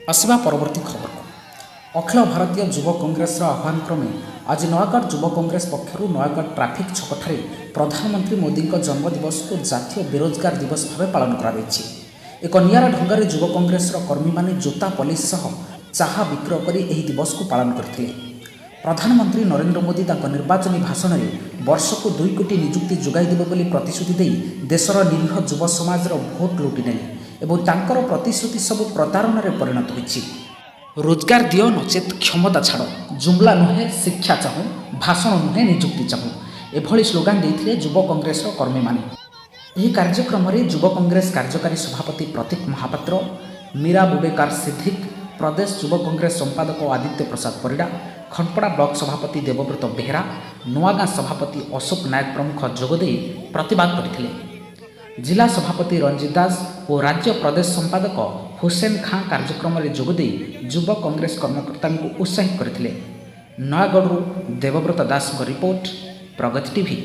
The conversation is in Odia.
ଆସିବା ପରବର୍ତ୍ତୀ ଖବରକୁ। ଅଖିଳ ଭାରତୀୟ ଯୁବ କଂଗ୍ରେସର ଆହ୍ୱାନ କ୍ରମେ ଆଜି ନୟାଗଡ଼ ଯୁବ କଂଗ୍ରେସ ପକ୍ଷରୁ ନୟାଗଡ଼ ଟ୍ରାଫିକ୍ ଛକଠାରେ ପ୍ରଧାନମନ୍ତ୍ରୀ ମୋଦିଙ୍କ ଜନ୍ମଦିବସକୁ ଜାତୀୟ ବେରୋଜଗାର ଦିବସ ଭାବେ ପାଳନ କରାଯାଇଛି। ଏକ ନିଆରା ଢଙ୍ଗରେ ଯୁବ କଂଗ୍ରେସର କର୍ମୀମାନେ ଜୋତା ପଲିସ ସହ ଚାହା ବିକ୍ରୟ କରି ଏହି ଦିବସକୁ ପାଳନ କରିଥିଲେ। ପ୍ରଧାନମନ୍ତ୍ରୀ ନରେନ୍ଦ୍ର ମୋଦି ତାଙ୍କ ନିର୍ବାଚନୀ ଭାଷଣରେ ବର୍ଷକୁ 2 କୋଟି ନିଯୁକ୍ତି ଯୋଗାଇ ଦେବେ ବୋଲି ପ୍ରତିଶ୍ରୁତି ଦେଇ ଦେଶର ନିରୀହ ଯୁବ ସମାଜର ଭୋଟ ଲୁଟି ନେଲେ ଏବଂ ତାଙ୍କର ପ୍ରତିଶ୍ରୁତି ସବୁ ପ୍ରତାରଣାରେ ପରିଣତ ହୋଇଛି। ରୋଜଗାର ଦିଅ, ନଚେତ୍ କ୍ଷମତା ଛାଡ଼, ଜୁମଲା ନୁହେଁ ଶିକ୍ଷା ଚାହୁଁ, ଭାଷଣ ନୁହେଁ ନିଯୁକ୍ତି ଚାହୁଁ, ଏଭଳି ସ୍ଲୋଗାନ ଦେଇଥିଲେ ଯୁବ କଂଗ୍ରେସର କର୍ମୀମାନେ। ଏହି କାର୍ଯ୍ୟକ୍ରମରେ ଯୁବ କଂଗ୍ରେସ କାର୍ଯ୍ୟକାରୀ ସଭାପତି ପ୍ରତୀକ ମହାପାତ୍ର, ମୀରା ବୁବେକାର ସିଦ୍ଧିକ, ପ୍ରଦେଶ ଯୁବ କଂଗ୍ରେସ ସମ୍ପାଦକ ଆଦିତ୍ୟ ପ୍ରସାଦ ପରିଡ଼ା, ଖଣ୍ଡପଡ଼ା ବ୍ଲକ ସଭାପତି ଦେବବ୍ରତ ବେହେରା, ନୂଆଗାଁ ସଭାପତି ଅଶୋକ ନାୟକ ପ୍ରମୁଖ ଯୋଗଦେଇ ପ୍ରତିବାଦ କରିଥିଲେ। ଜିଲ୍ଲା ସଭାପତି ରଞ୍ଜିତ ଦାସ ଓ ରାଜ୍ୟ ପ୍ରଦେଶ ସମ୍ପାଦକ ହୁସେନ ଖାଁ କାର୍ଯ୍ୟକ୍ରମରେ ଯୋଗଦେଇ ଯୁବ କଂଗ୍ରେସ କର୍ମକର୍ତ୍ତାଙ୍କୁ ଉତ୍ସାହିତ କରିଥିଲେ। ନୟାଗଡ଼ରୁ ଦେବବ୍ରତ ଦାସଙ୍କ ରିପୋର୍ଟ, ପ୍ରଗତି ଟିଭି।